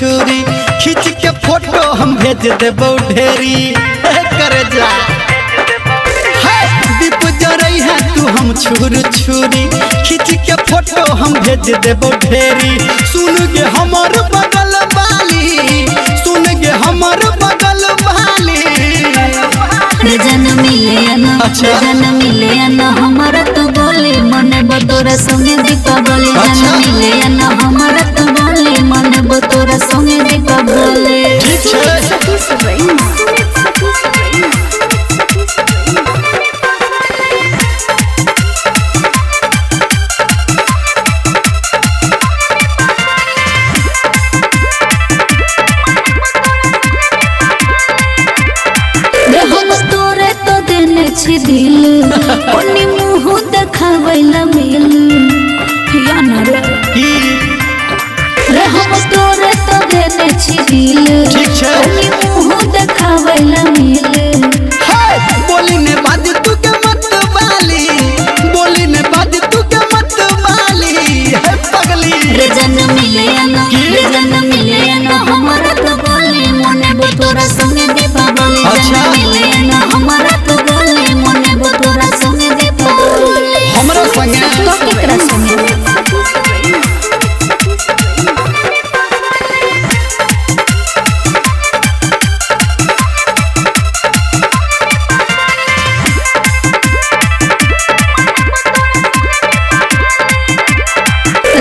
छुरी, खींच के फोटो हम भेज देबौ ढेरी। हे करे जा हे दीप जरई है तू हम छुर छुरी, खींच के फोटो हम भेज देबौ ढेरी। सुन गे हमर बगल वाली, सुन गे हमर बगल वाली। रे जन मिले ना, अच्छा। रे जन मिले ना हमारा तो बोले मन बतोरा संगे दीपावली। जन अच्छा। मिले ना हमारा तो बोले मन बतोरा संगे दीपावली। ठीक छै। रे हम तोरे तो देने छी दिल, ओनी मुँह देखावैला मिल या ना रे। की रे हम तोरे तो देने छी दिल, ठीक छै। ओनी मुँह देखावैला मिल। हे बोली ने बाज तू के मत वाली, बोली ने बाज तू के मत वाली। हे पगली रे जन मिले ना, की? रे जन मिले ना हमारा तो बोले मने बतोरा संगे दीपावली। जन अच्छा। मिले ना हमारा तो बोले मने बतोरा संगे दीपावली। हमरा संगे तो केकरा संगे?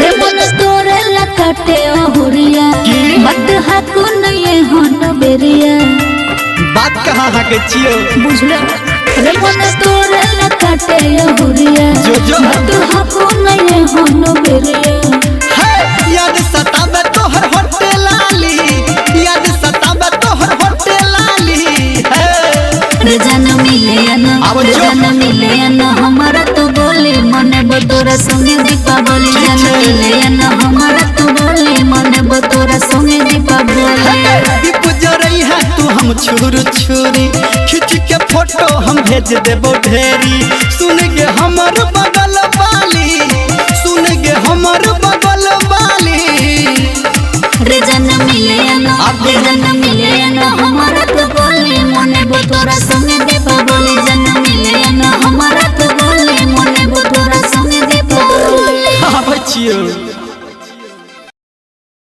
रे मन तोरे ला काटे अहुरिया, की? मत हाको नहीं हन बेरिया। बात कहाँ हके छियो? बुझल रे मन तोरे ला काटे अहुरिया, जो जो। मत हाको नहीं हन बेरिया। हे याद सतावे तोहर होटे लाली, याद सतावे तोहर होटे लाली। हे रे जन मिले ना, आबो रे जो। जन मिले ना हमारा तो बोले मन बतोरा संगे दीपावली। ठीक जन छै। मिले ना हमारा तो बोले मन बतोरा संगे दीपावली। दीप जरई है तू हम छुर छुरी, खींच के फोटो हम भेज देबो ढेरी। सुन गे हमर बगल वाली, सुन गे हमर बगल वाली। रे जन मिले ना, आबो। रे जन मिले ना हमारा तो बोले मन बतोरा संगे दीपावली। जन मिले ना हमारा तो बोले मन बतोरा संगे दीपावली। आबै छियो।